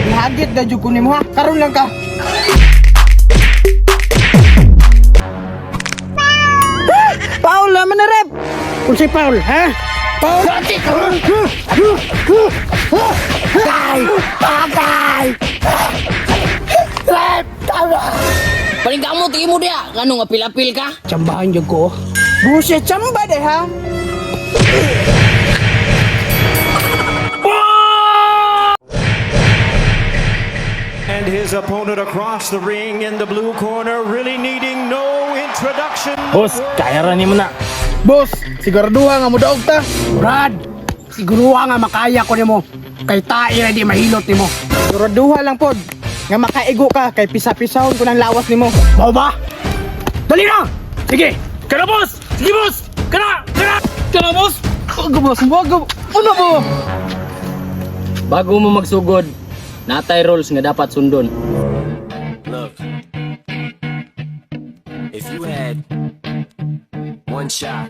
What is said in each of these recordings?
Nahagit na jud ko nimo ha. Karon lang ka. Paul, naman na rep. Unsay Paul, ha? Paul! Patay! Patay! Rep! Tama! Palingkamot imo diha, ngano nga pilapil ka? Tsambahan jud ko. Bullshit, chamba de ha. And his opponent across the ring in the blue corner, really needing no introduction. Boss, kaya ra nimo na. Boss, siguraduha nga mo daog ta. Brad, siguro nga makaya ko nimo. Kay tae ra di mahilot nimo. Siguraduha lang pod nga makaigo ka kay pisa-pisahon ko ng lawas nimo. Mao ba? Dali na! Sige! Kana boss! Sige boss! Kana! Kana! Kana boss. Wag boss, wag. Ano bo? Bago mo magsugod, natay rules nga dapat sundon. Look, if you had one shot,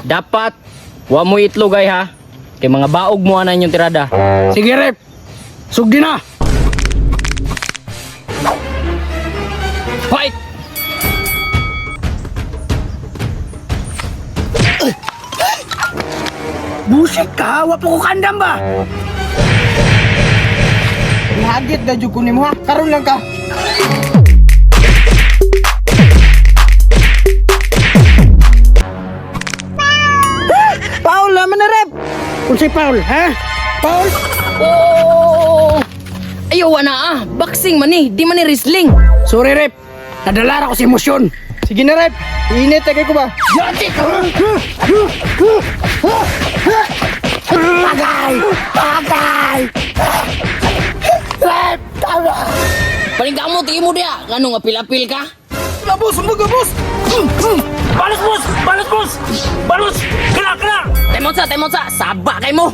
Dapat wa mo itlog ay ha. Kay mga baog mo ana inyong tirada. Sige, rep! Sugdi na! Fight! Busit ka! Wa po ko kandam ba? Nahagit na jud ko nimo ha. Karon lang ka. Paul, naman na rep. Unsay Paul, ha? Paul! Oh! Ayaw na ah, boxing man ni, di man ni wrestling. Sorry, rep! Nadala ra ko sa emosyon. Sige na rep. Init tagay ko ba? Patay! Patay! Rep! Tama! Palingkamot imo diha, ngano nga pilapil ka? Na boss, wag boss. Balos boss! Balos boss! Balos! Kana! Kana! Time out sa, saba kay mo.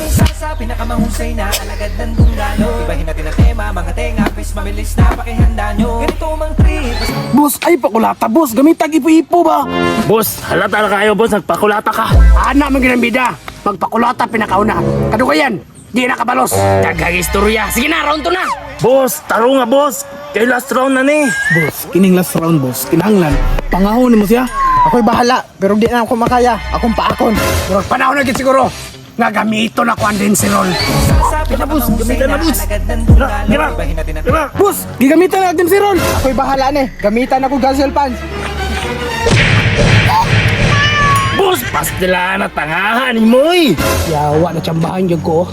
Isa sa pinakamahusay na alagad ng Dunggalo. Ibahin natin ang tema, mga tenga. Please mabilis na pakihanda nyo. Ganito mang trip. Boss, ay pakulata boss. Gamitag ipo-ipo ba? Boss, halata na kayo boss, nagpakulata ka. Ana man ginang bida. Magpakulata pinakauna. Kadugayan, di na kabalos. Daghang istorya. Sige na, round 2 na. Boss, taro nga boss. Kay last round na ni. Boss, kining last round boss. Kinahanglan, pangahon nimo siya. Ako'y bahala, pero di na ako makaya. Akong paakon. Murag panahon na gid siguro nga gamito na ko ang Denserol. Isa sa pinakamahusay na alagad ng Dunggalo. Gira! Ibahin natin ang Gira! Boss, gigamitan na natin si Ron. Ako'y bahala ni. Gamitan ako gazel pants. Boss, pastila na tangahan ni mo eh. Yawa na tsambahan jud ko.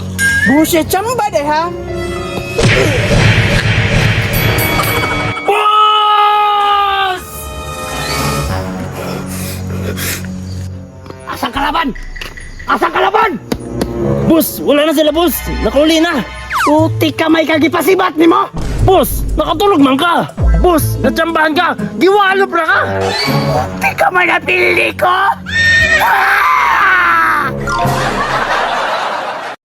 Bullshit, chamba de ha. Boss! Asang kalaban? Asang kalaban? Boss, wala na sila boss. Nakauli na. Uti ka may kagipasibat nimo. Boss, nakatulog man ka. Boss, natsambahan ka. Giwalop na ka. Uti ka may napili ko. Ah!